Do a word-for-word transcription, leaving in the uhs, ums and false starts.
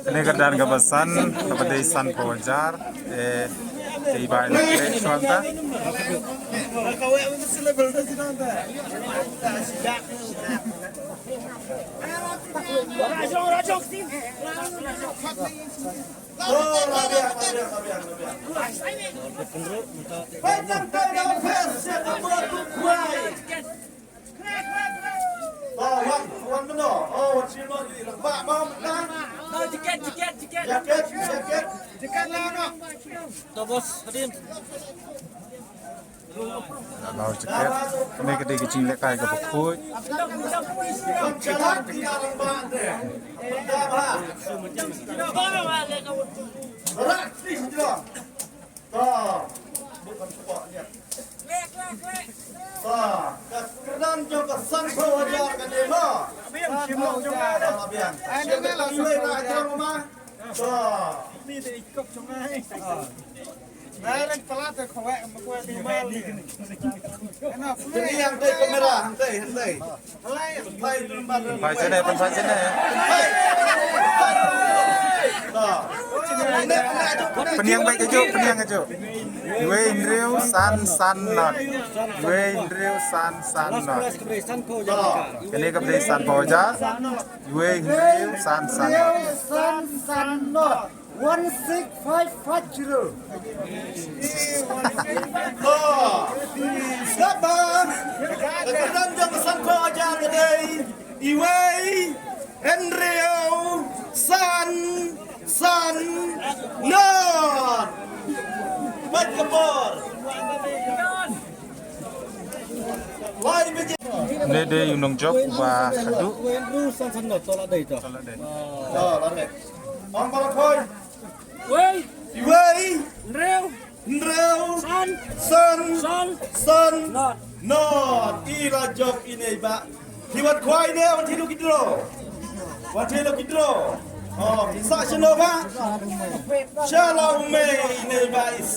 Kane ka dang kaba san, kaba dei san phew hajar, eh, dei ba ina kle shuwa ta. Jaket, jaket. Jaket lah, no. Dah bos, hadin. Dah bos jaket. Kane ka dei ka jinglehkai kaba khuid. Dah bos. Rak sih, dah. To, bukan sebuah niat. To, ka kyrdan jong ka san phew hajar ka dei mo. Abiang, shim long jong nga. Abiang. Ai, shim long jong nga. Jong ma. To. Ni dei kop jong nga. Ai, lang palat ka khawai ma ko ni mal. Ni hangtai kamera, hangtai, hangtai. Pynphai sene, pynphai sene. Pynïeng beit ka juk, pynïeng ka juk. Iwei hynriew san san not. Iwei hynriew san san not. Kane ka dei san phew hajar. Iwei hynriew san san not. San san not. One six five five zero. Sngap ba ka kyrdan jong ka san phew hajar ka dei iwei hynriew san san not. Bad ka por. Lai biji. Ne dei u nongjop uba haduh. Iwei hynriew san san not, to la dei to. To la dei. To la dei. Ong ba la khoi. Wei. Iwei. Hynriew. Hynriew. San. San. San. San. Not. Not. I la jop i nei ba. Ki wat khwai ne, wat hi lo ki draw. Wat hi lo ki draw. Oh, ki sah shano ba. Sha la u mei i nei ba i sah.